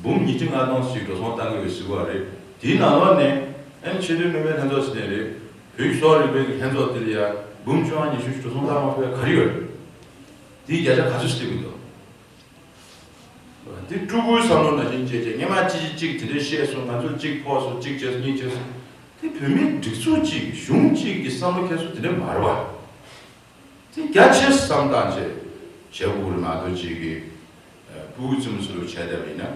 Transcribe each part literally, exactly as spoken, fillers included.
འབུམ་ཉིས་བརྒྱ་ལྔ་སྟོང་ཞིག་འགྲོ་སོང་བཏང་གི་ཡོད་ཟེར་བ་རེད། དེའི་ནང་ལོགས་ནས་ཨ་ནི་ཆེས་མཐོའི་སྨན་པའི་ལྷན་ཚོགས་ཟེར་ནས་རེད། བོད་ཀྱི་གསོ་བ་རིག་པའི་ལྷན་ཚོགས་དེ་ལ་ཡ་འབུམ་བཅོ་ལྔ་ཉི་ཤུ་ཞིག་འགྲོ་སོང་བཏང་མ་ཐུབ་པའི་ག་རེ་ཡོད་རེད། དེའི་བརྒྱ་ཆ་ག་ཚོད་སླེབས་ཀྱི་འདུག་དེ་ཕྲུ་གུའི་བསམ་བློ་ནང་བཞིན་བྱས་བྱས་སྔོན་མ་ཅི་ཅི་གཅིག་དེ་འདྲའི་བཤད་སོང་། ང་ཚོར་གཅིག་ཕོག་སོང་། གཅིག་བྱས་སོང་། གཉིས་བྱས་སོང་། དེ་བོད་མིའི་སྒྲིག་འཛུགས་གཅིག་གཞུང་གཅིག་གི་བསམ་བློ་འཁྱེར་སོང་དེ་འདྲ་མ་རེད་བ། དེ་རྒྱ་ཆེ་བསམ་སྟངས་བྱས་བྱས་དགོས་རེད་མ་གཏོགས་གཅིག་གི་ཕྲུ་གུ་རྩེད་མོ་ཚུ་རུ་བྱས་བསྡད་པ་ཡིན་ན་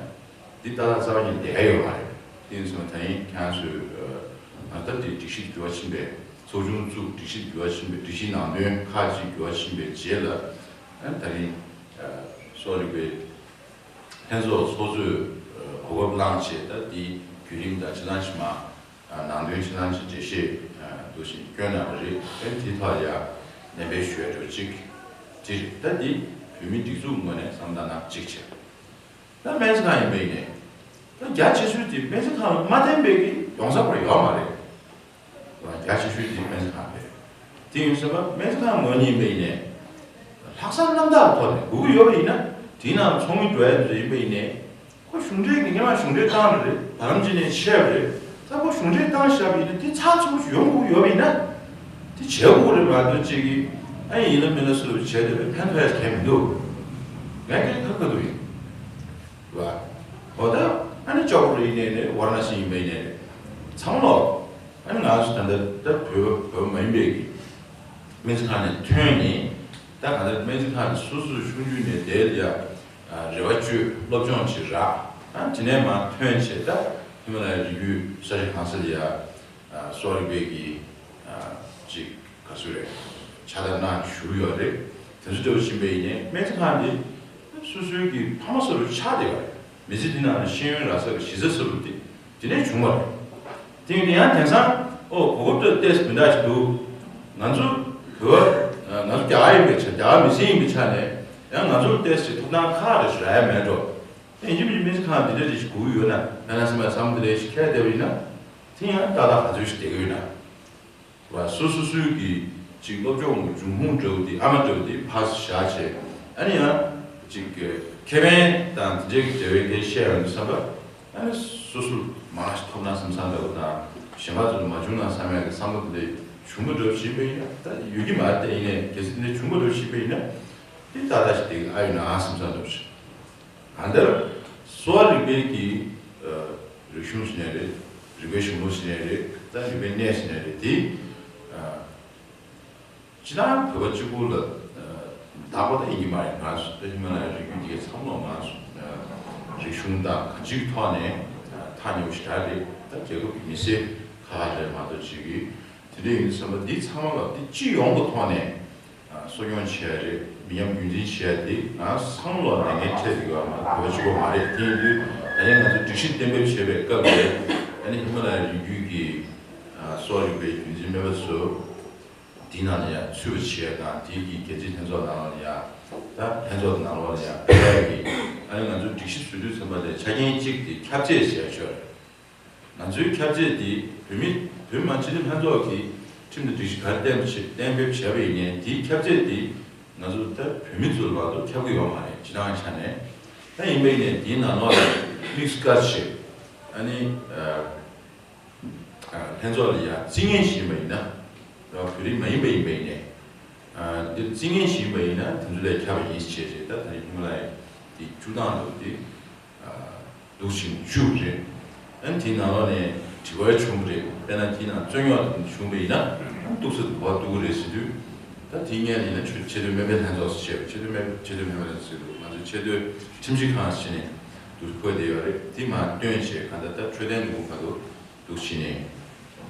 འདི་ཏག་ཏག་རྩ་བ་ཉིད་བསྡད་ཡོད་མ་རེད། དེ་ཡིན་སོང་ད་ཡིན་ཁྱེད་ཚོས་ང་ལྟར་དེ་སྒྲིག་གཞི་འགྱུར་བ་ཕྱིན་པའི་ཚོགས་ཆུང་བཙུགས། སྒྲིག་གཞི་འགྱུར་བ་ཕྱིན་པའི་སྒྲིག་གཞིའི་ནང་དོན་ཁག་ཅིག་འགྱུར་བ་ཕྱིན་པའི་རྗེས་ལ་ད་རིང་གསོ་རིག་པའི་ལྷན་ཚོགས་ཚོགས་གཙོས་གོ་སྐབས་བླངས་བྱས་ད་དེའི་བརྒྱུད་རིམ་དང་ཕྱི་ནང་ཕྱི་མ། ནང་དོན་ཕྱི་ནང་ཕྱི་འགྲེལ་བཤད་འདུག་ཞིག་བསྐྱོན་གནང་བ་རེད། ཨེ་དེ་ཐོག་ཡ་ནན་པའི་ཞུ་ཡ་འགྲོ་གཅིག་དེ་རེད། ད་འདི་བོད་མི་སྒྲིག་འཛུགས་ངོས་ནས་བསམ་བློ་བཏང་ན་གཅིག་བྱས། ད་སྨན་རྩིས་ཁང་ཡིན་པ་ཡིན་ནས་ད་རྒྱ་ཆེ་ཤོས་དེ་སྨན་རྩིས་ཁང་ལ་མ་བརྟེན་པའི་གི་ཡོང་ས་ཁོ་ར་ཡོད་མ་རེད། རྒྱ་ཆེ་ཤོས་དེ་སྨན་རྩིས་ཁང་རེད། དེ་ཡིན་ཟེར་བ་སྨན་རྩིས་ཁང་ངོས་ནས་ཡིན་པ་ཡིན་ནས་ལྷག་བསམ་རྣམ་དག་ཐོག་ནས་དགོས་ཀྱི་ཡོད་པ་ཡིན་ན་དེའི་ནང་ཚོགས་མི་འགྲོ་ཡ་ཡིན་པ་ཡིན་ནས། ཁོ་གཞུང་འབྲེལ་གྱི་སྔོན་མ་གཞུང་འབྲེལ་བཏང་རེད། བར་ལམ་ཅིག་ནས་ཆད་པ་རེད། ད་ཁོ་གཞུང་འབྲེལ་བཏང་བཞག་པ་ཡིན་ན་དེ་ཚགས་ཚུད་པོ་ཡོང་དགོས་ཡོད་པ་ཡིན་ན། དེ་བྱེད་དགོས་རེད་མ་གཏོགས་གཅིག་གིས་ཨ་ཡིན་ལ་མིན་ལ་སུ་ལ་བྱས་བསྡད་པའི་ཕན་ཐོགས་ཡ་གང་མི་འདུག་ངས་ཁྱེད་ཁ་ཁ་འདུག་ཡིན་བ། འོ་ད་ཨ་ནི་ལྕགས་པོ་རེད་ཡིན་ནའི་རེད། ཝཱ་ར་ཎ་སི་ཡིན་པ་ཡིན་ནའི་རེད། ཚང་མ་ལོག་ཨ་ནི་ང་ཚོ་ད་ལྟ་ད་བོད་བོད་མ་ཡིན་པའི་གི་སྨན་རྩིས་ཁང་ནས་ཐོན་ནས་ད་ག་ད་སྨན་རྩིས་ཁང་ནས་སོ་སོའི་ཆུང་ཆུང་ནས་དེ་ལ་ཡ། རེ་བ་བཅོལ་སློབ་སྦྱོང་བྱེད་རག་ཨ་དེ་ནས་མར་ཐོན་བྱས་ད་ཧི་མ་ལ་ཡའི་རི་རྒྱུད་ས་ཆ་གང་ས་ལ་ཡ་གསོ་རིག་པའི་གི་ཅིག་ག་ཚོད་རེད་ཕྱག་བསྟར་གནང་བཞུགས་ཡོད་རེད། དེ་ཚོ་འདྲ་བོ་ཕྱིན་པ་ཡིན་ནའི་སྨན་རྩིས་ཁང་འདི་སོ་སོའི་གི་ཕ་མ་སོ་རུ་ཆགས་བསྡད་ཡོད་རེད། མི་ཚེ་འདི་ནང་ལ་ཤེས་ཡོན་རག་ས་གི་གཞི་རྩ་སོ་རུ་དེ། དེ་ནས་བྱུང་བ་རེད། དེ་ཡིན་དུས་ཡང་དེང་སང་ཨོ་གོ་སྐབས་ཏོག་ཙམ་དེ་འདྲ་ཞིག་འདུག་ང་ཚོ་བོད་ང་ཚོ་རྒྱ་གར་ཡིན་པའི་ཆ་རྒྱ་གར་མི་སེར་ཡིན་པའི་ཆ་ནས་ཡང་ང་ཚོར་ཏོག་ཙམ་ཐོབ་ཐང་ཁག་རེ་ཞིག་རག་ཡ་མེད་འགྲོ། ཡིན་གཅིག་མིན་གཅིག་སྨན་རྩིས་ཁང་འདི་འདྲ་རེ་ཞིག་དགོས་ཀྱི་ཡོད་ན་ཕན་ན་སེམས་པ་བསམ་དེ་འདྲ་ཞིག་འཁྱེར་བསྡད་པ་ཡིན་ན་དེ་ཡང་ཏག་ཏག་ག་ཚོད་ཞིག་བསྡད་ཀྱི་ཡོད་ན། བ་སོ་སོ་སོའི་གི་ཅིག་སློབ་སྦྱོང་གི་འབྱུང་ཁུངས་འདྲ་བོ་དེ་ཨ་མ་འདྲ་བོ་དེ་ཕར་བཞག་བྱས་ཨ་ནི་ཡང་ཅིག་ཁེ་ཕན་དང་དེ་འདྲའི་གི་འབྲེལ་བའི་སྐད་བཤད་ཡོང་དུས་བསམ་པ་ཨ་ནི་སོ་སོ་མང་ཞིག་ཐོབ་ན་བསམ་བསམ་འདྲ་བོ་དང་གཞན་པ་ཚོ་ལ་མ་བྱུང་ན་བསམ་ཡག་གི་བསམ་བློ་དེ་འདྲ་བྱུང་བ་འདྲ་བོ་ཞིག་ཡིན་པ་ཡིན་ན་ད་ཡོད་ཀྱི་མ་རེད། དེ་ཡིན་ནའི་གལ་སྲིད་དེ་འདྲ་བྱུང་བ་འདྲ་བོ་ཞིག་ཡིན་པ་ཡིན་ན་དེ་ཏག་ཏག་ཞིག་དེ་ཨ་ཡོད་ན་ཨ་བསམ་བསམ་འདྲ་བོ་ཞིག་གང་ལྟར་གསོ་བ་རིག་པའི་གི་རིག་གཞུང་ཞིག་ནས་རེད། རིག་པའི་གཞུང་ལུགས་ཞིག་ནས་རེད། ད་རིག་པའི་གནས་ཞིག་ནས་རེད་དེ། སྤྱིར་བཏང་བོད་པ་གཅིག་པུ་ལ་བདག་པོ་ད་ཡིན་གྱི་མ་རེད། ང་ཚོ་ད་ཧི་མ་ལ་ཡའི་རི་རྒྱུད་འདི་གའི་མཚམས་ལོགས་ང་ཚོ་རིག་གཞུང་དང་གང་ཅིའི་ཐོག་ནས་ཐག་ཉེ་བོ་ཞེ་དྲག་རེད། ད་རྒྱལ་ཁབ་ཀྱི་མི་སེར་ཁག་ཁག་རེད་མ་གཏོགས་ཅིག་གིས་དེ་འདྲ་ཡིན་དུས་ཙམ་པ་འདི་ཚང་མ་ལ་འདི་སྤྱི་ཡོངས་ཀྱི་ཐོག་ནས་གསོ་སྐྱོང་བྱེད་ཡ་རེད། མི་ཉམས་རྒྱུན་འཛིན་བྱེད་ཡ་དེ་ང་ཚང་མ་ལ་ལས་འགན་འཕྲད་ཡོད་པ་མ་གཏོགས་བོད་པ་གཅིག་པོ་མ་རེད། དེ་ཡིན་དུས་ད་ནི་ང་ཚོ་སྒྲིག་གཞི་གཏན་འབེབས་བྱེད་པའི་སྐབས་ལ་ད་ནི་ཧི་མ་ལ་ཡའི་རི་རྒྱུད་ཀྱི་གསོ་རིག་པའི་རྒྱུན་འཛིན་སྨན་པ་ཚོ་དེའི་ནང་ལ་ཡང་ཚུད་པ་བྱེད་ཡ་དང་དེའི་གི་རྒྱལ་སྤྱིའི་ལྷན་ཚོགས་ནང་ལ་ཡང་ད་ལྷན་ཚོགས་ནང་ལོགས་ལ་ཡང་ཕེབས་ཡ་གི་ཨ་ནི་ང་ཚོ་སྒྲིག་གཞི་བཟོ་དུས་ཙམ་པ་ལ་ཆ་རྐྱེན་གཅིག་དེ་ཁྱབ་ཚད་བྱས་ཆོག་ང་ཚོའི་ཁྱབ་ཚད་དེ་བོད་མི་བོད་མི་མང་སྤྱི་འཐུས་ལྷན་ཚོགས་ཀྱིས་ཁྲིམས་དང་སྒྲིག་གཞི་ག་རེ་གཏན་འབེབས་བྱས་གཏན་འབེབས་བྱས་པ་ཡིན་ནའི་དེའི་ཁྱབ་ཚད་དེ་ང་ཚོ་ད་བོད་མི་ཚོ་ལ་མ་གཏོགས་ཁྱབ་ཀྱི་ཡོད་མ་རེད། སྤྱིར་བཏང་ཆ་ནས་ད་ཡིན་པ་ཡིན་ནའི་དེའི་ནང་ལོགས་ལ་དམིགས་བཀར་བྱས་ཨ་ནི་ལྷན་ཚོགས་ལ་ཡང་རྩིས་ངན་ཞིག་ཡིན་པ་ཡིན་ན་བོད་རིགས་མ་ཡིན་པ་ཡིན་པ་ཡིན་ནའི་འདིར་རྩིས་ངན་ཞིག་ཡིན་པ་ཡིན་ན་དེ་ཚོ་ལས་ཁྱབ་པ་ཡིན་ཞེས་བྱས་ད་ད་རེས་ཧི་མ་ལ་ཡའི་དེ་བཅུ་ཐང་ལོ་དེ། འདུག་ཕྱིན་བཅུག་རེད། ཨ་ནི་དེའི་ནང་ལོགས་ནས་དྲི་བ་བྱུང་གི་རེད། དཔེར་ན་དེའི་ནང་རྩོད་རྙོག་དེ་བྱུང་བ་ཡིན་ན་ཨ་ནི་གཏུག་ས་དེ་ག་པར་གཏུག་གི་རེད་ཟེར་དུས་ད་དེའི་སྔོན་ལ་ཡིན་ན་ཆེ་ཆེས་མཐོའི་སྨན་པའི་ལྷན་ཚོགས་སུ་བྱས་པ་ཆེས་མཐོའི་སྨན་ཆེས་མཐོའི་སྨན་པའི་ལྷན་ཚོགས་ཟེར་དུས་ང་ཚོ་ཆེས་མཐོའི་ཁྲིམས་ཞིབ་ཁང་ཟེར་ནས་འདུག་འཁོད་བསྡད་ཡོད་རེད། དེ་མར་བཏོན་བྱས་གང་ལྟར་ད་འཕྲོད་བསྟེན་ལས་ཁུངས་ཁ་ཐུག་འདུག་ཕྱིན་ནས་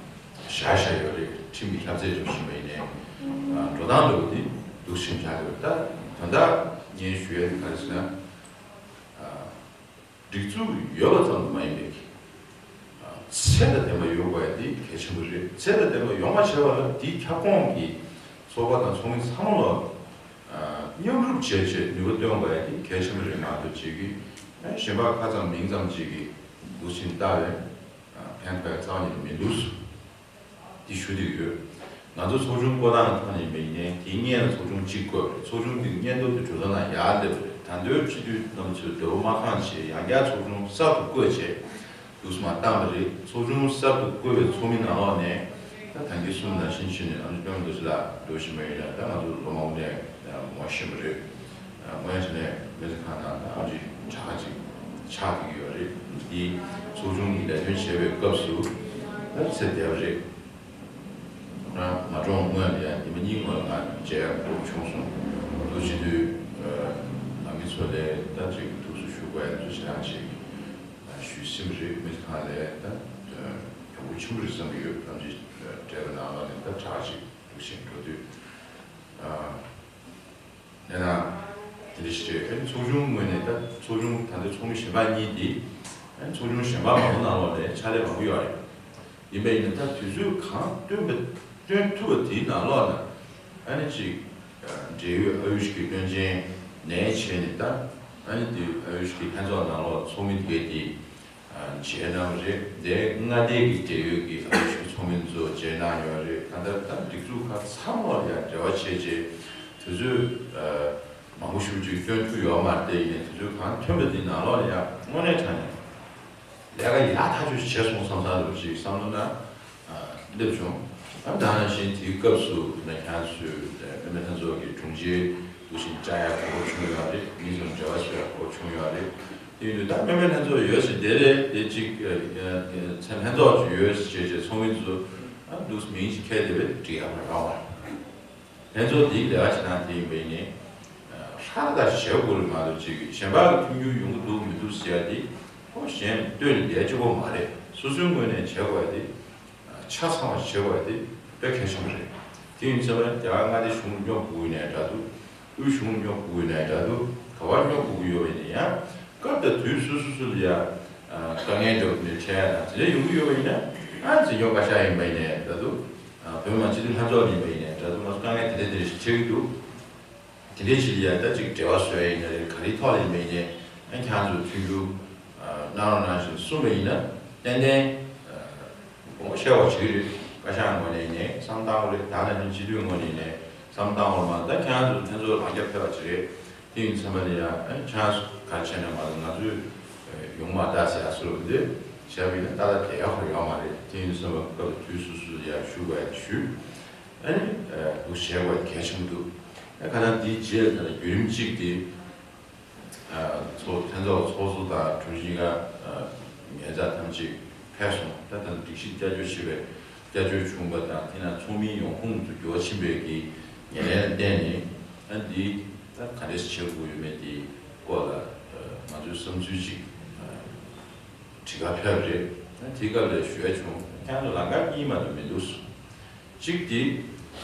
བཞག་བཞག་ཡོད་རེད། ཁྲིམས་ཀྱི་ཁྱབ་ཚད་འགྲོ་བཞིན་པ་ཡིན་ནའི་འགྲོ་སྟངས་འདྲ་བོ་དེ་འདུག་ཕྱིན་བཞག་ཡོད་རེད། ད་དོན་དག་ངས་ཞུ་ཡ་དེ་ག་རེ་ཟེར་ན། སྒྲིག་འཛུགས་ཡོད་པ་ཙམ་དུ་མ་ཡིན་པའི་ཚད་དང་ལྡན་པ་ཡོང་དགོས་ཡ་དེ་གལ་ཆེན་པོ་རེད། ཚད་དང་ལྡན་པ་ཡོང་བ་བྱེད་པ་ལ་དེའི་ཁྱབ་ཁོངས་ཀྱི་ཚོགས་པ་དང་ཚོགས་མི་ཚང་མ་ལ་མཉམ་རུབ་བྱས་བྱས་ནུས་པ་བཏོན་དགོས་ཡ་དེ་གལ་ཆེན་པོ་རེད་མ་གཏོགས་ཅིག་གིས་གཞན་པ་ཁ་ཙམ་མིང་ཙམ་ཅིག་གིས་འདུག་ཕྱིན་ལྟ་བས་ཕན་ཐོགས་ཡ་རྩ་བ་ཉིད་ནས་མི་འདུག་འདི་ཞུ་འདོད་ཡོད། ང་ཚོ་ཚོགས་ཆུང་བསྐོ་སྟངས་ཐོག་ནས་མིན་ནའི་དེའི་སྔོན་ལ་ཚོགས་ཆུང་གཅིག་བསྐོས་རེད། ཚོགས་ཆུང་དེའི་སྔོན་ཐོག་དེ་གྲོས་ཚོགས་ནང་ཡར་སླེབས་པ་རེད། ད་ ད་ལྟའི་སྤྱི་འཐུས་རྣམ་ཚོས་འབྲེལ་བ་མ་བསྐངས་བྱས་ཡང་བསྐྱར་ཚོགས་ཆུང་གསར་དུ་བསྐོས་བྱས་འདུག་སེ་མར་བཏང་བ་རེད། ཚོགས་ཆུང་གསར་དུ་བསྐོས་པའི་ཚོགས་མི་ནང་ལོགས་ནས་ད་ད་གིན་གསུངས་ནང་བཞིན་བྱས་ནས་ཨ་ནི་སྤེན་པ་རྡོ་རྗེ་ལགས་འགྲོ་བཞིན་པ་ཡིན་ན། ད་ང་ཚོ་ལོ་མང་པོ་ནས་ངོ་ཤེས་པ་རེད། ངོ་ཡང་བྱས་ནས་སྨན་རྩིས་ཁང་ནང་ད་ཨ་ཅིག་གྲྭ་ཁག་ཅིག་ཆགས་བསྡད་ཀྱི་ཡོད་རེད། འདི་ཚོགས་ཆུང་གི་ལས་དོན་བྱེད་པའི་སྐབས་སུ་ད་ཚེ་འདས་པ་རེད། ང་མ་གྲོངས་སྔོན་ལ་ཡང་ཉི་མ་གཉིས་སྔོན་ལ་ང་མཇལ་ཡག་གོ་སྐབས་བྱུང་སོང་། འདུག་བྱེད་དུས་ནང་མི་ཚོ་ལ་ད་ཅིག་ཐུགས་སུ་ཞུ་དགོས་ཡག་ཚོ་ཞེ་དྲག་ཅིག་ཞུས་ཟིན་པ་རེད། སྨན་རྩིས་ཁང་ལ་ད་གྱོང་གུན་ཆེན་པོ་རེད་བསམ་གྱི་ཡོད། ཐམས་ཅད་བགྲེས་པ་ནང་ལོགས་ནས་ད་དྲག་ཅིག་འདུག་བྱེད་འགྲོ་དུས། ནས་ན། དེ་འདྲ་ཞིག་རེད། ཨ་ནི་ཚོགས་ཆུང་ངོས་ནས་ད་ཚོགས་ཆུང་ད་ལྟ་ཚོགས་མི་གཞན་པ་གཉིས་དེ་ཨ་ནི་ཚོགས་ཆུང་གཞན་པ་མང་པོ་ནང་ལོགས་ནས་ཕྱག་ལས་མང་པོ་ཡོད་རེད། ཡིན་པ་ཡིན་ན་ད་དུས་ཚོད་གང་བཏོན་པ་བཏོན་ཐུབ་པ་དེའི་ནང་ལོགས་ན་ཨ་ནི་ཅིག་འབྲེལ་ཡོད་ཨ་ཡུཤ་གི་བློན་ཆེན་ནས་བྱས་ནས་ད་ཨ་ནི་དེ་ཨ་ཡུཤ་གི་ལྷན་ཚོགས་ནང་ལོགས་ཚོགས་མི་དེ་གས་དེ། མཇལ་གནང་བ་རེད། དེ་མངའ་སྡེ་གི་འབྲེལ་ཡོད་ཀྱི་ཨ་རི་ཤི་ཚོགས་མི་ཚོ་མཇལ་གནང་ཡོད་རེད། གང་ལྟར་ད་སྒྲིག་འཛུགས་ཁག་ཚང་མ་ལ་ཡང་འབྲེལ་བ་བྱས་རྗེས་དུས་ཚོད་མང་པོ་ཞེ་པོ་ཅིག་བཏོན་ཐུབ་ཡོད་མ་རེད། དེ་ཡིན་ནའི་དུས་ཚོད་གང་ཐོན་པ་དེ་ནང་ལོགས་ལ་ཡང་དངོས་གནས་དྲང་གནས་ལས་ཀ་ཡག་ཐག་ཆོད་བྱས་སོང་བསམ་བསམ་འདྲ་པོ་ཅིག་བསམ་བློ་ན། སླེབས་བྱུང་། ཨ་ད་ནང་བཞིན་དེའི་སྐབས་སུ་ན་ཁྱེད་ཚོས་ཨ་མི་ལྷན་ཚོགས་ཀྱི་དྲུང་ཆེ་འདུག་བཞིན་བཅར་ཡག་གོ་སྐབས་བྱུང་ཡོད་རེད། མི་ཚོ་འབྲེལ་བ་བཟོ་ཡག་གོ་སྐབས་བྱུང་ཡོད་རེད། དེ་ཡིན་དུས་ད་ཨ་མི་ལྷན་ཚོགས་ཡོད་ཟེར་དེ་རེད། དེ་གཅིག་ཚན་ལྷན་ཚོགས་ཅིག་ཡོད་ཟེར་བྱས་བྱས་ཚོགས་མི་ཚོ་ཨ་འདུག་མིང་ཅིག་ཁྱེར་དེ་བས་འབྲི་ཡག་མ་རག་བ། ལྷན་ཚོགས་འདིའི་ལས་ཀ་བྱེད་སྟངས་དེ་ཡིན་པ་ཡིན་ནའི། ཧྲ་ཏག་ཏག་བྱེད་དགོས་རེད་མ་གཏོགས་ཅིག་གཞན་པ་གི་མཐུན་འགྱུར་ཡོང་གི་འདུག་མི་འདུག་ཟེར་ཡ་དེ་ཁོ་གཞན་ལྟོས་ནས་བསྡད་ཆོག་གི་མ་རེད། སོ་སོའི་ངོས་ནས་བྱེད་དགོས་ཡ་དེ་ཆ་ཚང་བ་བྱེད་དགོས་ཡ་དེ་དཔེ་གལ་ཆེན་པོ་རེད། དེ་ཡིན་ཙང་རྒྱ་གར་མངའ་སྡེ་གཞུང་སྙོབ་དགོས་ཡིན་ནའི་འདྲ་འདུག་དབུས་གཞུང་སྙོབ་དགོས་ཡིན་ནའི་འདྲ་འདུག་ག་པར་སྙོབ་དགོས་ཀྱི་ཡོད་པ་ཡིན་ན་ཡང་སྐབས་དང་དུས་སོ་སོ་སོ་ལ་ཡ་དཀའ་ངལ་འདྲ་པོ་ནས་འཕྲད་ཡ་དང་དེ་འདྲ་ཡོང་གི་ཡོད་པ་ཡིན་ན། ཨ་འཛིན་སྐྱོང་བཀའ་ཤག་ཡིན་པ་ཡིན་ནའི་འདྲ་འདུག་བོད་མི་མང་སྤྱི་འཐུས་ལྷན་ཚོགས་ཡིན་པ་ཡིན་ནའི་འདྲ་འདུག་ང་ཚོ་དཀའ་ངལ་དེ་འདྲ་དེ་འདྲ་ཞིག་འཕྲད་ཀྱི་འདུག་དེ་འདྲའི་ཕྱི་ལ་ཡ་ད་ཅིག་འབྲེལ་བ་བཟོ་ཡ་ཡིན་ན་རེད། ག་རེའི་ཐོག་ལ་ཡིན་པ་ཡིན་ནའི་ཨ་ཁྱེད་ཚོས་མཐུན་འགྱུར་གནང་རོགས་གནང་ཞེས་གསུངས་པ་ཡིན་ན་ཏན་ཏན་དགོངས་པ་བཞེས་པ་ཞིག་རེད། བཀའ་ཤག་ངོས་ནས་ཡིན་ནའི་བསམ་བཏང་བ་རེད། ད་ནང་བཞིན་སྤྱི་འཐུས་ངོས་ནས་ཡིན་ནའི་བསམ་བཏང་བ་མ་ད་ཁྱེད་ཚོ་ལྷན་ཚོགས་ལ་རྒྱབ་ཕེབས་པ་ཞིག་རེད། དེ་ཡིན་ཚང་མ་ལ་ཡ་ཨ་ཁྱེད་ཚོ་ག་རེ་བྱས་ན་མ་གཏོགས་ང་ཚོས་ཡོང་མ་ད་ཟེར་ཡ་སུ་རུ་འདི་བྱས་པ་ཡིན་ན་ད་ལྟ་དེ་ཡག་པོ་ཡོད་མ་རེད། དེ་ཡིན་ཚང་མ་སྐབས་དུས་སོ་སོ་ལ་ཡ་ཞུ་དགོས་ཡ་ཞུ། ཨ་ནི་འདུག་བྱས་པ་གལ་ཆེན་པོ་འདུག་ཨ་ཁ་ན་འདིའི་རྗེས་ལ་བརྒྱུད་རིམ་གཅིག་དེ་ཚོགས་ལྷན་ཚོགས་ཚོགས་གཙོ་དང་དྲུང་ཆེ་ག་ཉེ་ཚབ་ཐམས་ཅད་ཕེབས་སོང་། ད་ལྟ་སྒྲིག་གཞི་བསྐྱར་བཅོས་བྱས་པའི་བསྐྱར་བཅོས་བྱུང་པ་དང་དེ་ན་ཚོགས་མིའི་ཡོང་ཁུངས་སུ་འགྱུར་བ་ཕྱིན་པའི་གི་ངེས་ལན་ལ་བརྟེན་ནས་ཨ་འདི་ད་ག་འདྲས་བྱེད་དགོས་ཡོད་མེད་དེའི་སྐོར་ལ་ང་ཚོའི་བསམ་ཚུལ་ཅིག་དྲི་ག་ཕེབས་རེད། དེའི་སྐབས་ལ་ཞུ་ཡ་བྱུང་། ཁྱེད་ཚོ་ལམ་ཁ་གཉིས་མ་གཏོགས་མི་འདུག་གཅིག་དེ་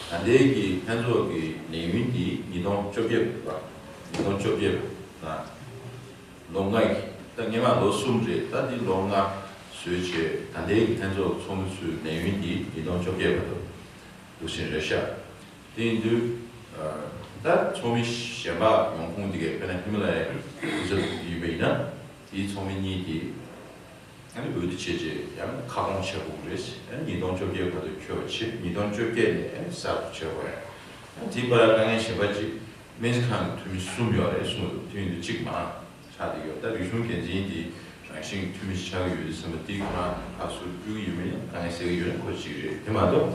ད་ལྟའི་གི་ལྷན་ཚོགས་ཀྱི་ལས་ཡུན་དེ་ཉིས་སྟོང་བཅོ་བརྒྱད་པ། ཉིས་སྟོང་བཅོ་བརྒྱད་པ་དང་ལོ་ལྔ་གི་ད་སྔས་མ་ལོ་གསུམ་རེད། ད་འདི་ལོ་ལྔ་བཟོས་བྱས་ད་ལྟའི་གི་ལྷན་ཚོགས་ཚོགས་མི་ཚོའི་ལས་ཡུན་དེ་ཉིས་སྟོང་བཅོ་བརྒྱད་པ་དང་འདུག་ཕྱིན་རེད་ཤག་དེ་ཡིན་དུས་ད་ཚོགས་མི་གཞན་པ་ཡོང་ཁུངས་དེ་གས་དཔེར་ན་ཧི་མ་ལ་ཡའི་གྲུ་ཆ་ཡིན་པ་ཡིན་ན་དེའི་ཚོགས་མི་གཉིས་དེ་ཨ་ནི་འོས་བསྡུ་བྱས་རྗེས་ཡང་ཁ་སྐོང་བྱེད་དགོས་རེད། ཨ་ནི་ཉིས་སྟོང་བཅོ་བརྒྱད་བར་དུ་འཁྱོལ་བ་བྱེད། ཉིས་སྟོང་བཅོ་བརྒྱད་ནས་ཨ་ནི་གསར་དུ་བྱེད་དགོས་རེད། ཨ་ནི་དེའི་བར་དཀའ་ངལ་གཞན་པ་ཅིག་སྨན་རྩིས་ཁང་གི་འཐུས་མི་གསུམ་ཡོད་རེད་གསུངས་འདུག་དེ་ཡིན་དུས་གཅིག་མང་ཆགས་བསྡད་ཡོད། ད་རིག་གཞུང་འགན་འཛིན་དེ་རང་བཞིན་གྱི་འཐུས་མི་ཆགས་ཀྱི་ཡོད་དུས་ཚང་མ་དེའི་ཁོ་རང་ཁ་ཟུར་སྤྲུལ་གྱི་ཡོད་མེད་ཡང་དཀའ་ངལ་སེལ་གྱི་ཡོད་ན་ཁོ་གཅིག་རེད། དེ་མ་གཏོགས་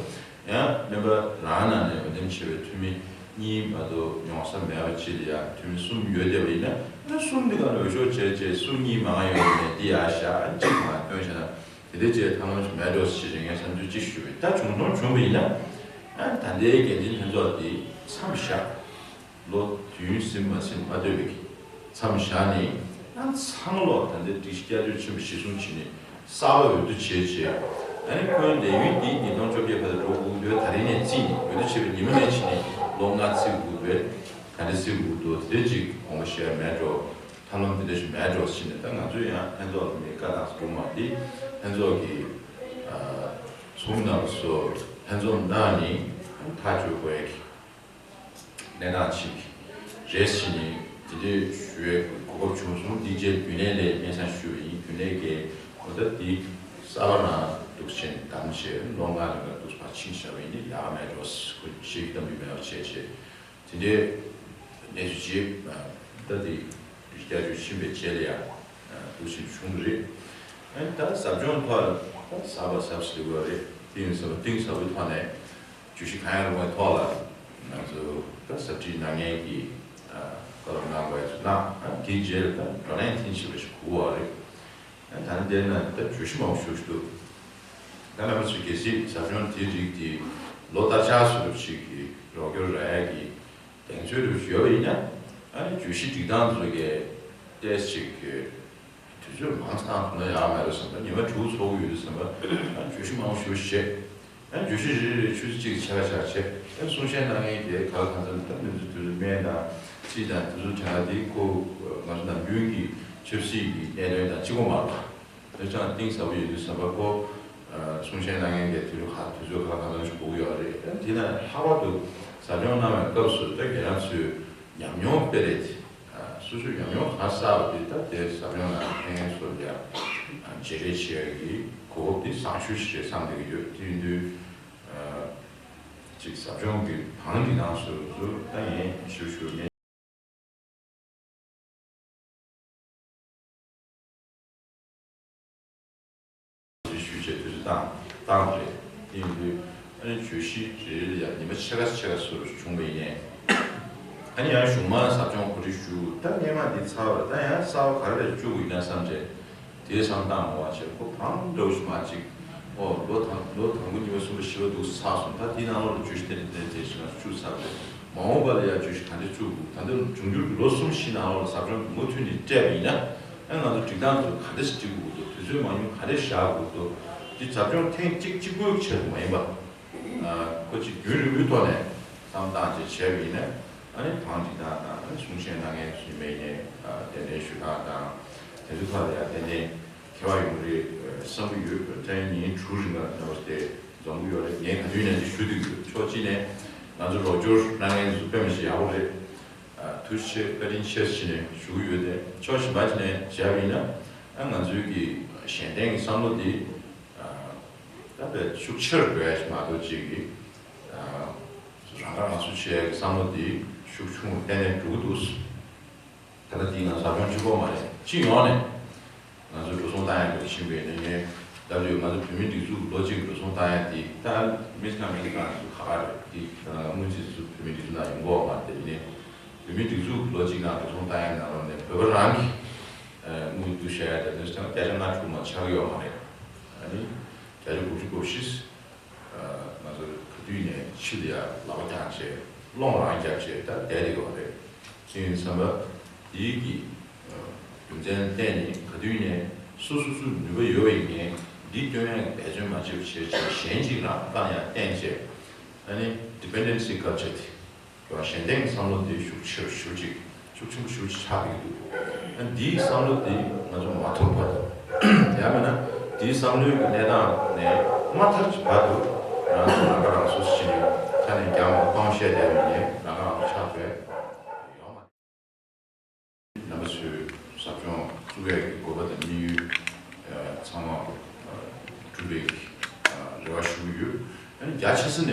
ཡང་སྨན་པ་རང་ནང་ནས་འོས་འདེམས་བྱས་པའི་འཐུས་མི་གཉིས་མ་གཏོགས་ཡོང་ས་མེད་པ་ཅིག་ལ་ཡང་འཐུས་མི་གསུམ་ཡོད་བསྡད་པ་ཡིན་ན་ཨ་གསུམ་འདི་ག་ལ་འོས་ཤོག་བྱས་བྱས་གསུམ་གཉིས་མང་ང་ཡོང་ནས་འདི་ཡར་བཞག་ཨ་གཅིག་མང་བཏོན་བྱས་ན་དེ་འདྲ་བྱས་ཐབས་ལམ་ཞིག་མེད་འགྲོ་ཞེས་ངས་བསམ་ཚུལ་གཅིག་ཞུས་པས། ད་བྱུང་སོང་བྱུང་བ་ཡིན་ན་ཨ་ད་ལྟའི་འགན་འཛིན་ལྷན་ཚོགས་འདི་མཚམས་བཞག་ལོ་དུས་ཡུན་ཟིན་མ་ཟིན་མ་ལྟོས་པའི་མཚམས་བཞག་ནས་ཨ་ཚང་མ་ལོག་ད་ལྟའི་སྒྲིག་གཞི་བསྐྱར་བཅོས་ཆེན་པོ་གཞིར་བཟུང་བྱས་ནས་གསར་པ་འོས་བསྡུ་བྱས་རྗེས་ཨ་ནི་ཁོའི་ལས་ཡུན་འདི་ཉིས་སྟོང་བཅོ་བརྒྱད་བར་དུ་འགྲོ་དགོས་འདུག་ད་རེས་ནས་བརྩིས་ནས་འོས་བསྡུ་བྱས་པའི་ཉིན་མོ་ནས་བྱས་ནས་ལོ་ལྔ་བརྩི་དགོས་པས་ག་འདྲ་བརྩི་དགོས་འདུག་དེ་འདྲ་ཅིག་དགོངས་པ་བཞེས་མེད་འགྲོ། ཐབས་ལམ་དེ་འདྲ་ཞིག་མེད་འགྲོ་ཟེར་ནས་ད་ང་ཚོས་ཡང་ལྷན་ཚོགས་ལ་མི་བཀའ་བཏང་སྒྲུང་མ་དེ་ལྷན་ཚོགས་ཀྱི་ཚོགས་མི་རྣམ་པ་ཚོ་ལྷན་འཛོམས་གནང་ནས་ཐག་གཅོད་དགོས་ཡ་གི་གནས་སྟངས་ཤིག་རེད་ཟེར་ནས་དེ་འདྲའི་ཞུ་བའི་གོ་སྐབས་བྱུང་སོང་། དེ་རྗེས་རྒྱུན་ལས་ལ་སྙན་སེང་ཞུས་པ་ཡིན། རྒྱུན་ལས་ཀྱིས་འོ་ད་འདི་གསར་པ་རང་འདུག་ཆེན་དམ་བྱས་ལོ་ལྔ་རིང་ལ་འདུག་ཕར་ཕྱིན་བཞག་པ་ཡིན་ན་ཡག་མེད་འགྲོ་ཟེར་ཁོས་ཞིག་གཏམ་རྒྱུད་མེད་པ་བྱས་བྱས་དེ་འདྲའི་གནས་ཚུལ་ཅིག་ད་དེ། བསྐྱར་བཅོས་ཕྱིན་པའི་རྗེས་ལ་ཡང་འདུག་སེ་བྱུང་གི་རེད། ཨ་ནི་ད་ཟབ་སྦྱོང་ཐོག་ལ་ད་ཟབ་པ་ཟབ་ཟེར་དགོས་རེད། དེ་ཡིན་ཟེར་བ་གཏིང་ཟབ་པོའི་ཐོག་ནས་བརྗོད་གཞི་གང་ཡང་རུང་བའི་ཐོག་ལ་ང་ཚོ་ད་ཟབ་ཁྲིད་གནང་མཁན་གྱི་བཀའ་སློབ་གནང་བ་ཡིན་ན། ཨ་དེའི་རྗེས་ལ་ད་བགྲོ་གླེང་ཐེངས་གཅིག་པ་ཞིག་དགོས་པ་རེད། ཨ་ད་ནི་དེ་ན་ད་བརྗོད་གཞི་མང་པོ་ཞིག་འདུག་ད་རྣམ་པ་ཚོས་གལ་སྲིད་ཟབ་སྦྱོང་དེའི་རིགས་དེ་ལོ་ལྟར་ཆགས་སུ་རུབ་ཞིག་གི་རོགས་སྐྱོར་རག་ཡ་གི་གདེང་ཚོད་རུ་ཡོད་པ་ཡིན་ན། ཨ་ནི་བརྗོད་གཞི་སྒྲིག་སྟངས་ཚོ་གས་ཏོག་ཙམ་ཅིག་གི་དུས་ཚོད་མང་ཙམ་བཏང་ཐུབ་ན་ཡག་མེད་རེད་བསམ་པ། ཉི་མ་དྲུག་ཚོགས་ཀྱི་ཡོད་དུས་བསམ་པ། ཨ་བརྗོད་གཞི་མང་པོ་ཞེ་པོ་བྱས། ཨ་བརྗོད་གཞི་རེ་རེ་ཆུ་ཚོད་གཅིག་ཕྱེད་ཀ་ཆགས་བྱས། ཨ་གསུང་བཤད་གནང་མཁན་དེ་ག་ལ་གང་འཚམ་ད་མི་ཚོ་དུས་ཚོད་སྨན་དང་རྩིས་དང་དེ་ཚོ་དྲན་ག་དེ་ཁོ་ང་ཚོ་ནམ་རྒྱུན་གྱི་ཆབ་སྲིད་ཀྱི་གནད་དོན་དང་གཅིག་པ་མ་རེད་པ། དེ་ཅང་གཏིང་ཟབ་པོ་ཡོད་དུས་བསམ་པ། ཁོ་ཨ་གསུང་བཤད་གནང་མཁན་གྱི་དུས་ཚོད་ག་དུས་ཚོད་ག་ལ་གང་འཚམ་ཞིག་དགོས་ཀྱི་ཡོད་རེད། ཨ་དེ་ན་ལྷག་པར་དུ་ཟབ་སྦྱོང་གནང་བའི་སྐབས་སུ་ད་ཁྱེད་རང་ཚོའི་ཉམས་མྱོང་སྤེལ་རེས་དེ། ཨ་སོ་སོའི་ཉམས་མྱོང་གང་བསགས་པ་དེ་ད་དེ་ཟབ་སྦྱོང་ནང་ཕན་ཡོན་སོགས་ལ་ཡང་བརྗེ་རེས་བྱེད་ཡ་གི་གོ་སྐབས་དེ་བཟང་ཤོས་ཤིག་རེད་བསམ་བསྡད་ཀྱི་ཡོད། དེ་ཡིན་དུས་ཨ་ཅིག་ཟབ་སྦྱོང་གི་བང་སྒྲིག་སྟངས་སུ་ཚུར་ད་ངས་ཞུ་ཞུ་ངས། ཞུས་བྱས་དུས་ཚོད་བཏང་བཏང་རེད། དེ་ཡིན་དུས་ཨ་ནི་བརྗོད་གཞི་རེ་རེ་ལ་ཡང་ཉི་མ་ཕྱེད་ཀ་ཕྱེད་ཀ་སོར་བྱུང་བ་ཡིན་ནའི། ཨ་ནི་ཡང་གཞུག་མ་ཟབ་སྦྱོང་གོ་སྒྲིག་ཞུ། ད་སྔས་མ་འདི་ཚར་བ་ད་ཡང་གསར་པ་ག་རེ་རེ་བཅུག་དགོས་ཡིན་ན་བསམ་བྱས། དེའི་བསམ་སྟངས་མ་བྱས་ཁོ་བང་འདྲ་བོ་ཞིག་མ་གཅིག་ཨོ་ལོ་དང་ལོ་དང་པོ་གཉིས་པ་གསུམ་པ་བཞི་པ་འདུག་ཚར་སོང་། ད་དེའི་ནང་ལོགས་ལ་བརྗོད་གཞི་དེ་འདྲ་དེ་འདྲ་བྱས་ཞིག་ང་ཚོ་བཅུག་ཚར་བ་རེད། མ་འོངས་པ་ལ་ཡང་བརྗོད་གཞི་ག་འདྲ་བཅུག་དགོས། ད་ལྟ་འབྱུང་འགྱུར་གྱི་ལོ་གསུམ་བཞི་ནང་ལོགས་ལ་ཟབ་སྦྱོང་དེ་མུ་མཐུད་ནས་སྤྲད་པ་ཡིན་ན། ཨ་ང་ཚོ་སྒྲིག་སྟངས་ཚོ་ག་འདྲ་ཞིག་སྒྲིག་དགོས་འདུག་དུས་ཚོད་མང་ཉུང་ག་འདྲ་བཞག་དགོས་འདུག་དེ་ཟབ་སྦྱོང་ཐེངས་གཅིག་གཅིག་པོའི་ཆེད་དུ་མ་ཡིན་པ། ཨ་ཁོ་ཅིག་རྒྱུན་རིང་པོའི་ཐོག་ནས་བསམ་སྟངས་ཅིག་བྱས་པ་ཡིན་ན། ཨ་ནི་བང་སྒྲིག་སྟངས་དང་ཨ་ནི་གསུང་བཤད་གནང་མཁན་ཚོ་ཡིན་པ་ཡིན་ནའི་ཨ་གདན་འདྲེན་ཞུ་སྟངས་དང་དེ་ཚོའི་ཐོག་ལ་ཡང་ཏན་ཏན་ཁྱད་པར་ཡོང་གི་རེད་བསམ་གྱི་ཡོད། ད་ཡིན་ཉིན་དྲུག་རིང་ལ་འདྲ་བ་དེ་འཛོམས་ཀྱི་ཡོད་རེད། ངས་ག་དུས་ནས་ཅིག་ཞུ་འདོད་ཀྱི་ཡོད། ཕྱོགས་གཅིག་ནས་ང་ཚོ་རོགས་སྐྱོར་གནང་མཁན་ཚོ་དཔེ་མི་སྲིད་ཡག་པོ་རེད། ཨ་ཐུགས་རྗེ་ཆེ་བཀའ་དྲིན་ཆེ་ཟེར་ནས་ཞུ་གི་ཡོད་དེ། ཕྱོགས་གཞན་པ་ཅིག་ནས་བྱས་པ་ཡིན་ན། ཨ་ང་ཚོའི་གི་གཞན་བརྟེན་གྱི་བསམ་བློ་འདི་ཨ་ད་དཔེ་ཤུགས་ཆེར་འགྲོ་ཡ་ཞིག་མ་གཏོགས་ཅིག་གི་ཨ་རང་ཁ་རང་གསོ་བྱེད་ཡ་གི་བསམ་བློ་འདི་ཤུགས་ཆུང་རུ་ཏན་ཏན་འགྲོ་གི་འདུག་ད་ལྟ་འདི་ང་ཟབ་སྦྱོང་གཅིག་པོ་མ་རེད། སྤྱི་ཡོངས་ནས་ང་ཚོ་འགྲོ་སོང་བཏང་ཡ་འགྲོ་བཞིན་པའི་ནས་ངས་ད་ལྟ་ང་ཚོ་བོད་མིའི་སྒྲིག་འཛུགས་ལོ་གཅིག་འགྲོ་སོང་བཏང་ཡ་འདི་ད་མི་ཚང་མི་གང་ཚོ་ག་ག་རེད། འདི་ད་ང་སྔོན་ཆད་ཚོ་བོད་མིའི་སྒྲིག་འཛུགས་ནང་ཡོང་གི་ཡོད་མ་རེད། དེ་ཡིན་ནའི་བོད་མིའི་སྒྲིག་འཛུགས་ལོ་གཅིག་ནང་འགྲོ་སོང་བཏང་ཡ་ནང་ལོགས་ནས་བོད་པ་རང་གི་དངུལ་བསྡུ་བྱ་ཡ་དེ་ཚོ་བརྒྱ་ཆ་ལྔ་དྲུག་མ་ཆག་གི་ཡོད་མ་རེད། ཨ་ནི་བརྒྱ་ཆ་དགུ་བཅུ་གོ་བཞི། ང་ཚོ་ག་དུས་ནས་ཕྱི་ལ་ཡ་ལག་པ་བརྐྱངས་བྱས་སློང་རང་རྒྱབ་བྱས་ད་བསྡད་བསྡད་ཡོད་རེད། དེ་ཡིན་བསམ་པ་དེའི་གི་རྒྱུ་མཚན་བརྟེན་ནས་ག་དུས་ནས་སོ་སོ་སོའི་ནུས་པ་ཡོད་པ་ཡིན་ནའི་འདི་སྟོན་ཡག་གི་འབད་བརྩོན་མ་བྱེད་པ་བྱས་བྱས་གཞན་གཅིག་རང་བཏང་ཡག་བསྟན་བྱས། ཨ་ནི་dependency culture་དེ། གཞན་བརྟེན་གྱི་བསམ་བློ་དེ་ཤུགས་ཆེ་རུ་ཞེ་པོ་ཅིག་ཤུགས་ཆེན་པོ་ཞེ་པོ་ཅིག་ཆགས་ཀྱི་འདུག་ཨ་འདིའི་བསམ་བློ་དེ་ང་ཚོ་མ་ཐོར་བར་དུ། ཡང་མིན་ན་འདིའི་བསམ་བློའི་གི་གནས་སྟངས་ནས་མ་ཐར་གྱི་བར་དུ་ང་ཚོ་རང་ཁ་རང་གསོ་ཞིག་ནས་ཁ་ནས་རྒྱང་མ་དཔང་བཤད་བསྡད་པ་ཡིན་ནའི་རང་ཁ་རང་གསོ་ཆགས་ཐུབ་ཡོད་མ་རེད། རྣམ་པ་ཚོས་ཟབ་སྦྱོང་བཙུགས་ཡས་ཀྱི་དགོས་པ་དང་དམིགས་ཡུལ་ཨ་ཚང་མ་ཨ་གྲུབ་པའི་ཨ་རེ་བ་ཞུ་གི་ཡོད། ཨ་ནི་རྒྱ་ཆེ་ས་ནས་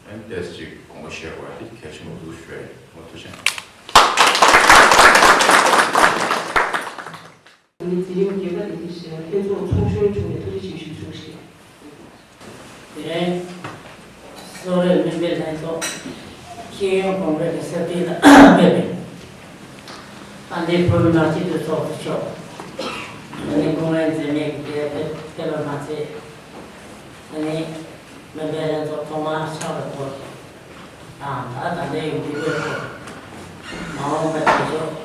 ཨ་ནི་ཏོག་ཙམ་ཅིག་དགོངས་པ་བཞེས་དགོས་པ་དེ་གལ་ཆེན་པོ་འདུག་ཞུ་ཡ་ཡིན། ཐུགས་རྗེ་ཆེ། ཨ་ནི་འཛིན་རིམ་བརྒྱད་པ་དེ་ལྷན་ཚོགས་ཚོགས་གཞོན་དྲུང་ནས་ཐུགས་རྗེ་ཆེ་ཞུ་གསུངས་ཤིང་། དེ་རིང་གསོ་རིག་སྨན་པའི་ལྷན་ཚོགས་ཤེས་ཡོན་གོང་འཕེལ་གྱི་གསར་བརྗེ་ལ་ཕེབས་པའི་དཔལ་ལྡན་བོད་མི་མང་སྤྱི་འཐུས་ཚོགས་གཙོ་མཆོག་ཨ་ནི་སྐུ་ངལ་འཛེམས་མེད་ཀྱིས་ཕེབས་པ་མ་ཚད། ཨ་ནི་སྨན་པའི་ལྷན་ཚོགས་ཐོག་མར་ཕྱག་ལ་འགོད་དང་ད་ད་ལྟའི་འདི་འདྲའི་མ་འོངས་པ་བྱེད་ཕྱོགས་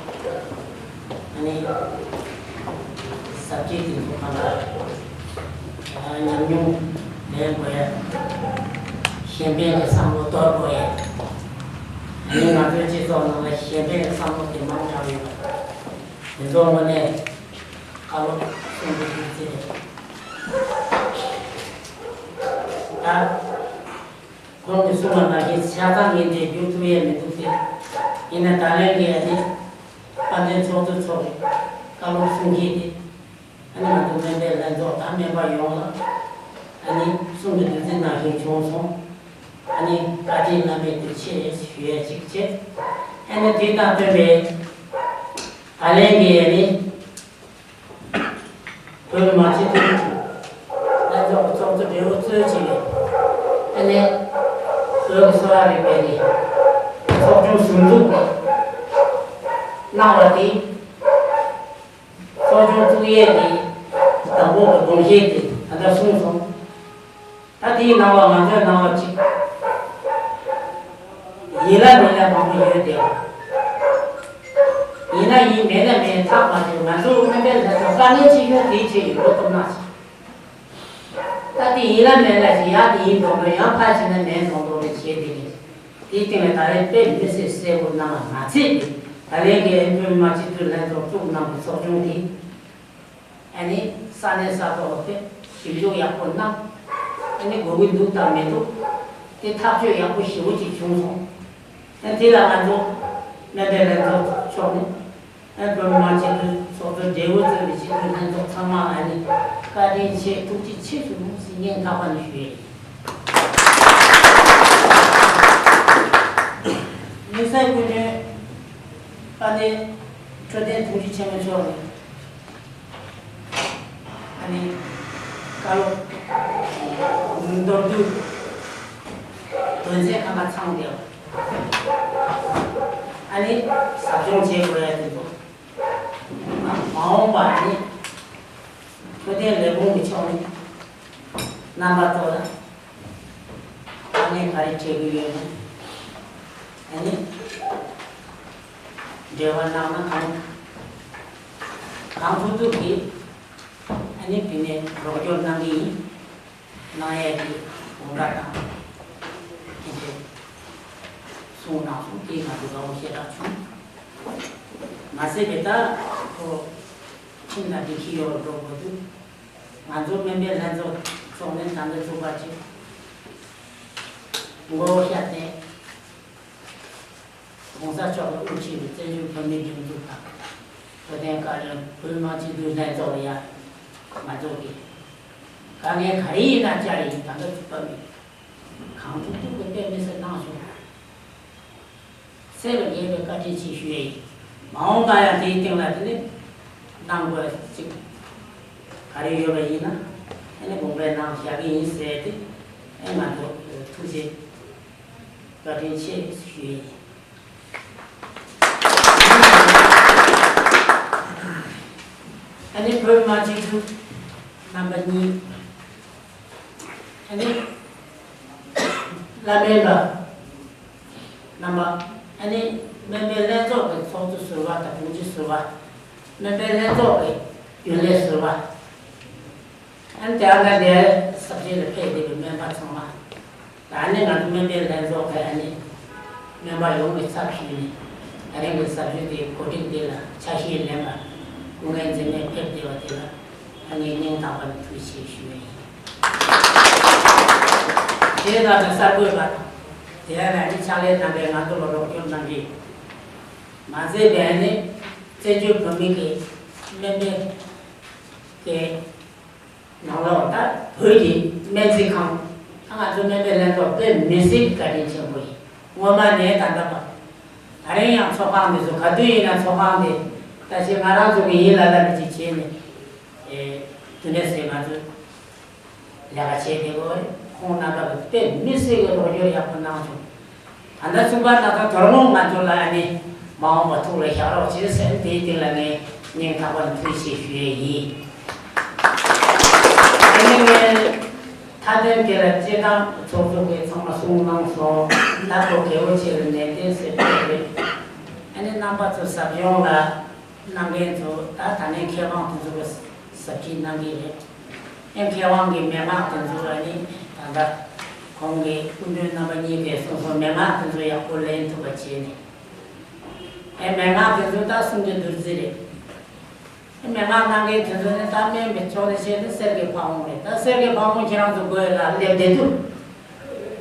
ཨ་ནི་ཟབ་རྒྱས་ཀྱི་འཛུགས་སྐྲུན་ལ་ཉམས་མྱོང་ལེན་དགོས་ཡ། གཞན་ཕན་གྱི་བསམ་བློ་གཏོར་དགོས་ཡ། ཨ་ནི་ང་ཚོའི་སྤྱི་ཚོགས་ནང་ལ་གཞན་ཕན་གྱི་བསམ་བློ་དེ་མང་དྲགས་ཡོད་པ་དེ་ཚོ་དངོས་གནས་བཀའ་སློབ་གསུང་རྒྱུ་ཐུགས་རྗེ་ཆེ། ད། ཁོང་གིས་གསུངས་པ་ནང་བཞིན་ཆ་ཚང་ངས་འགྲེལ་བརྗོད་ཐུབ་ཡས་མི་འདུག་སྟེ། ཡིན་ན་ད་ལན་གྱི་ཨ་ནི་དཔལ་ལྡན་ཚོགས་གཙོ་མཆོག་གི་བཀའ་སློབ་གསུང་བཤད་དེ། ཨ་ནི་ང་ཚོ་སྨན་པའི་ལྷན་ཚོགས་དང་སྨན་པ་ཡོངས་ལ་ཨ་ནི་གསུང་གི་བདུད་རྩི་ནང་བཞིན་བྱུང་སོང་། ཨ་ནི་བཀའ་དྲིན་བླ་མེད་དུ་ཆེ་ཞུ་ཡས་གཅིག་བྱས། ཨ་ནི་དེ་དང་མཐུན་པའི་ ད་ལན་གྱི་ནི། བོད་མི་མང་སྤྱི་འཐུས་ལྷན་ཚོགས་ཀྱི་ཚོགས་གཙོ་སྦྲེལ་པོ་གཙོས་བྱས་པའི་ཨ་ནི་བོད་ཀྱི་གསོ་བ་རིག་པའི་ནི་ཚོགས་ཆུང་ཟུར་འཛུགས་གནང་བ་དེ། ཚོགས་ཆུང་བཙུགས་ཡས་ཀྱི་དང་པོ་གི་དགོངས་གཞི་དེ་ད་ལྟ་གསུངས་སོང་། ད་དེའི་ནང་ལ་ང་ཚོའི་ནང་ལ་གཅིག་ཡིན་ལ་མིན་ལ་མང་པོ་ཡོད་དེ། ཡིན་ན་ཡིན་མིན་ན་མིན་ཐག་མ་ཆོད། ང་ཚོ་སྔོན་མའི་ལས་དང་དཀའ་ངལ་ཆེ་ཤོས་དེའི་ཆེད་ཡོད་པ་ཐུབ་ན་ཞིག་ད་དེ་ཡིན་ལ་མིན་ལ་ཞིག་ཡང་དེ་ཡིན་མདོག་མདོག་ཡང་ཕར་ཕྱིན་ན་མིན་མདོག་མདོག་རེ་བྱས་དེ་ནས་དེའི་སྟེང་ལ་ད་རེས་དཔེ་མི་སྲིད་གསལ་པོ་གནང་བ་མ་ཚད་དེ། ད་ལན་གྱི་བོད་མི་མང་སྤྱི་འཐུས་ལྷན་ཚོགས་བཙུགས་གནང་བའི་ཚོགས་ཆུང་དེ། ཨ་ནི་ས་གནས་ས་ཐོག་དེ་ཞིབ་འཇུག་ཡག་པོ་གནང་། ཨ་ནི་དགོས་ཀྱི་འདུག་དང་མི་འདུག་དེ་ཐག་གཅོད་ཡག་པོ་ཞེ་པོ་ཅིག་བྱུང་སོང་། ཨ་དེ་ལ་ང་ཚོ་སྨན་པའི་ལྷན་ཚོགས་ཕྱོགས་ནས་ཨ་བོད་མི་མང་སྤྱི་འཐུས་ཚོགས་གཙོ་སྦྲེལ་པོ་གཙོས་པའི་སྤྱི་འཐུས་ལྷན་ཚོགས་ཚང་མ་ལ་ཨ་ནི་བཀའ་དྲིན་ཆེ། ཐུགས་རྗེ་ཆེ་ཞུ་རྒྱུ་ཞིག་སྙིང་ཐག་པ་ནས་ཞུ་ཡས་ཡིན། དམིགས་བསལ་སྐུ་མགྲོན་དཔལ་ལྡན་འཕྲོད་བསྟེན་དྲུང་ཆེ་ཆེན་མོ་མཆོག་ནས། ཨ་ནི། བཀའ་སློབ། མདོར་བསྡུས། དོན་ཚན་ཁ་ཁ་ཚང་སྟེ། ཨ་ནི། ཟབ་སྦྱོང་བྱེད་དགོས་ཡ་དེ་ཚོ། མ་འོངས་པ་ནི། འཕྲོད་བསྟེན་ལས་ཁུངས་ཀྱི་ཕྱོགས་ནས། རྣམ་པ་ཚོ་ལ། དཀའ་ངལ་ག་རེ་འཕྲད་ཀྱི་ཡོད་ན། ཨ་ནི། འབྲེལ་བ་གནང་ན་གང་། གང་ཐུབ་ཐུབ་ཀྱིས། ཨ་ནི་དེ་ནས་རོགས་སྐྱོར་གནང་གི་ཡིན། གནང་ཡས་ཀྱི་དགོངས་པ་དང་། དེ་ཚོ་གསུངས་གནང་སོང་། དེ་ང་ཚོ་དགའ་བོ་ཞེ་དྲག་བྱུང་། མ་ཟད་པའི་ད་ཁོ་ཁྱིམ་ལ་བདེ་སྐྱིད་ཡོང་བར་འགྲོ་དགོས་དུས། ང་ཚོ་སྨན་པའི་ལྷན་ཚོགས་ཚོགས་ནས་ད་ལྟ་ཚུགས་པ་ཅིག་མགོ་བོ་ཤར་ཏེ། ༸གོང་ས་མཆོག་ལ་དབུ་ཁྲིད་པའི་བཙན་བྱོལ་བོད་མིའི་སྒྲིག་འཛུགས་དང་། བོད་དོན་བཀའ་བློན། བོད་མི་མང་སྤྱི་འཐུས་ལྷན་ཚོགས་ལ་ཡ་ང་ཚོ་གིས་དཀའ་ངལ་ག་རེ་ཡིན་ན་བཅར་ཡིན། ད་ལྟ་ཚུགས་པ་མེད། གང་ཐུབ་ཐུབ་ཀྱིས་དཔེ་མི་སྲིད་གནང་བྱུང་། སེམས་ལ་ངེས་པའི་བཀའ་དྲིན་ཆེ་ཞུ་ཡས་ཡིན། མ་འོངས་པ་ཡང་དེའི་སྟེང་ལ་དེ་ནི་གནང་དགོས་ཅིག་ག་རེ་ཡོད་པ་ཡིན་ན་ཨ་ནི་དགོངས་པའི་ནང་བཞག་གི་ཡིན་ཟེར་ཏེ། ཨེ་ང་ཚོ་ཐུགས་རྗེ་བཀའ་དྲིན་ཆེ་ཞུ་ཡས་ཡིན། ཨ་ནི་བོད་མི་མང་སྤྱི་འཐུས་རྣམ་པ་གཉིས། ཨ་ནི་བླ་སྨན་པ་རྣམ་པ། ཨ་ནི་སྨན་པའི་ལྷན་ཚོགས་ཀྱི་ཚོགས་གཙོ་ཟུར་པ་དང་དྲུང་ཆེ་ཟུར་པ། སྨན་པའི་ལྷན་ཚོགས་ཀྱི་རྒྱུན་ལས་ཟུར་པ། ཨ་ནི་དེ་ཨ་ན་དེ་ཟབ་ཆོས་ལ་ཕེབས་བསྡད་པའི་སྨན་པ་ཚང་མ། ད་ནི་ང་ཚོ་སྨན་པའི་ལྷན་ཚོགས་ཀྱི་ཨ་ནི་སྨན་པ་ཡོངས་ཀྱི་ཚབ་ཞུས་ནས། ད་རིང་གི་ཟབ་ཆོས་དེའི་གོ་སྒྲིག་འདི་ལ་ཆ་ཤས་ལེན་པར་སྐུ་ངལ་འཛེམས་མེད་ཕེབས་བསྡད་པ་དེ་ལ་ཨ་ནི་སྙིང་ཐག་པ་ནས་ཐུགས་རྗེ་ཆེ་ཞུ་བ་ཡིན། དེ་ལ་ནི་གསར་འགོད་པ་དང་། དེ་ལ་ནི་ཕྱག་ལས་གནང་མཁན་ང་ཚོ་ལ་རོགས་སྐྱོར་གནང་མཁན། མ་ཟད་པའི་ནི་བཙན་བྱོལ་བོད་མི་གི་སྨན་པའི་གི་ནང་ལོགས་ད་བོད་ཀྱི་སྨན་རྩིས་ཁང་། ད་ང་ཚོ་སྨན་པའི་ལྷན་ཚོགས་དཔེ་མི་སྲིད་བཀའ་དྲིན་ཆེན་པོ་ཡིན། སྔོན་མ་ནས་ད་ལྟ་བར། ད་རིང་ཡང་ཚོགས་ཁང་འདི་ཚོ་ག་དུས་ཡིན་ན་ཚོགས་ཁང་འདི་ད་ཅི་ང་རང་ཚོ་གི་ཡིན་ལ་ལ་འདི་ཅིག་བྱས་ནས། ཨེ། དེ་ནས་ཟེར་ང་ཚོ་ལས་ཀ་བྱས་བསྡད་ཡོད་རེད། ཁོང་རྣམ་པ་གི་དཔེ་མི་སྲིད་ཀྱི་རོགས་སྐྱོར་ཡག་པོ་གནང་བྱུང་། ད་ལྟ་ཚུགས་པ་ན་ད་དོ་དགོང་ང་ཚོ་ལ་ཨ་ནི་མ་འོངས་པ་ཐུགས་ལ་བཞག་རོགས་བྱེད་ཟེར། དེའི་སྟེང་ལ་ངས་སྙིང་ཐག་པ་ནས་ཐུགས་རྗེ་ཆེ་ཞུ་ཡས་ཡིན། དེ་ནས་ངས་མཐའ་དོན་དེ་ལ་སྤྱིར་བཏང་ཚོགས་གཙོ་གིས་ཚང་མ་གསུངས་གནང་སོང་། ད་ཁོ་རྒྱལ་བོ་ཆེ་ལ་ནན་ཏན་ཟེར་གྱི་རེད། ཨ་ནི་རྣམ་པ་ཚོ་ཟབ་སྦྱོང་ལ་གནང་མཁན་ཚོ་ད་ད་ནས་མཁས་དབང་དེ་ཚོ་གིས་ཟབ་ཁྲིད་གནང་གི་རེད། ཨེ་མཁས་དབང་གི་མན་ངག་དེ་ཚོ་ཨ་ནི་ད་ལྟ་ཁོང་གི་སྐུ་མགྲོན་རྣམ་པ་གཉིས་ཀས་གསུངས་སོང་། མན་ངག་དེ་ཚོ་ཡག་པོ་ལེན་ཐུབ་པ་བྱས་ནས། ཨེ་མན་ངག་དེ་ཚོ་ད་གསུང་རྒྱུ་བདུད་རྩི་རེད། ཨེ་མན་ངག་གནང་མཁན་དེ་ཚོ་ནི་ད་སྨན་པའི་ཕྱོགས་ནས་བཤད་ན་གསེར་གྱི་ཕ་བོང་རེད། ད་གསེར་གྱི་ཕ་བོང་ཁྱེད་རང་ཚོ་སྒོ་ལ་སླེབས་བསྡད་འདུག་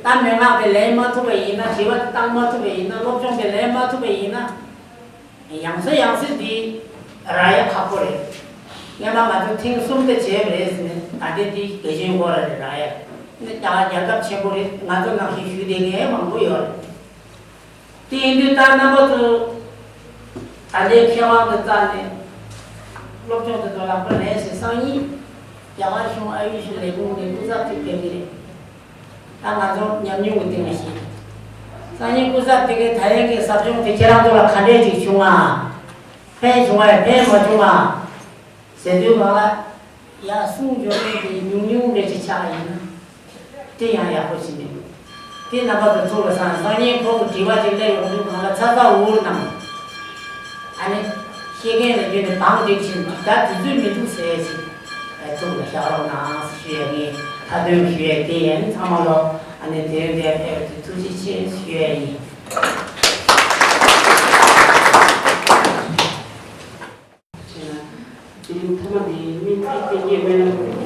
ད་མན་ངག་དེ་ལེན་མ་ཐུབ་པ་ཡིན་ན། དྲི་བ་དེ་བཏང་མ་ཐུབ་པ་ཡིན་ན། སློབ་སྦྱོང་དེ་ལེན་མ་ཐུབ་པ་ཡིན་ན། ཡང་སེ་ཡང་སེ་འདི་རག་ཡ་ཁག་པོ་རེད། སྔོན་མ་ང་ཚོ་ཐེངས་གསུམ་དེ་བྱས་པ་རེད་ཟེར་ནས། ད་ལྟའི་འདི་རྒྱལ་ཆེན་སྐོར་ར་རེད། རག་ཡ་ནི་ད་རྒྱལ་ཁབ་ཆེན་པོ་རེད། ང་ཚོ་ནང་བཞིན་ཞུ་བསྡད་མཁན་མང་པོ་ཡོད་རེད། དེ་ཡིན་དུས་ད་རྣམ་པ་ཚོ་ ད་ལྟའི་མཁས་དབང་དུ་བཙལ་ནས་སློབ་སྦྱོང་དུ་དོ་ལག་པ་ལེན་ཞིང་སང་ཉིན་རྒྱ་གར་གཞུང་ཨ་ཡུ་ཤི་ལས་ཁུངས་ནས་སྐུ་ཚབ་ཅིག་ཕེབས་ཀྱི་རེད། ད་ང་ཚོ་ཉམས་མྱོང་གི་སྟེང་ནས་བཤད། སང་ཉིན་སྐུ་ཚབ་དེ་གའི་ད་ཡན་གྱི་ཟབ་སྦྱོང་དེ་ཁྱེད་རང་ཚོ་ལ་ག་འདྲས་ཅིག་བྱུང་ང་། ཕན་བྱུང་ང་ཡང་ཕན་མ་བྱུང་ང་། ཟེར་དུས་གང་ལ། ཡ་གསུང་འབྱོར་མེད་དེ་ཉུང་ཉུང་རེ་ཅིག་ཆགས་ཡིན་ན། དེ་ཡང་ཡག་པོ་ཞིག་མིན་འདུག་དེ་རྣམ་པ་ཚོ་ཐུགས་ལ་བསམ། སང་ཉིན་ཁོང་གི་དྲི་བ་ཅིག་སླེབས་ཡོང་དུས་གང་ལ་ཚ་ཚ་འུར་འུར་གནང་། ཨ་ནི། ཤེས་མཁན་ལ་བརྒྱུད་ནས་བང་སྒྲིག་ཕྱིན་ད་དུས་ཚོད་མི་འདུག་ཟེར་ཞིག་ཐུགས་ལ་བཞག་རོགས་གནང་ཞུ་ཡ་ངས་མཐའ་དོན་ཞུ་ཡ་དེ་ཡིན། ཚང་མ་ལོ་ཨ་ནི་དེ་རིང་འདིར་ཕེབས་པ་དེ་ཐུགས་རྗེ་ཆེ་ཞུ་ཡ་ཡིན། དེ་རིང་མཐའ་མ་དེ་སྨན་རྩིས་བསྟེན་རྒྱས་སྨན།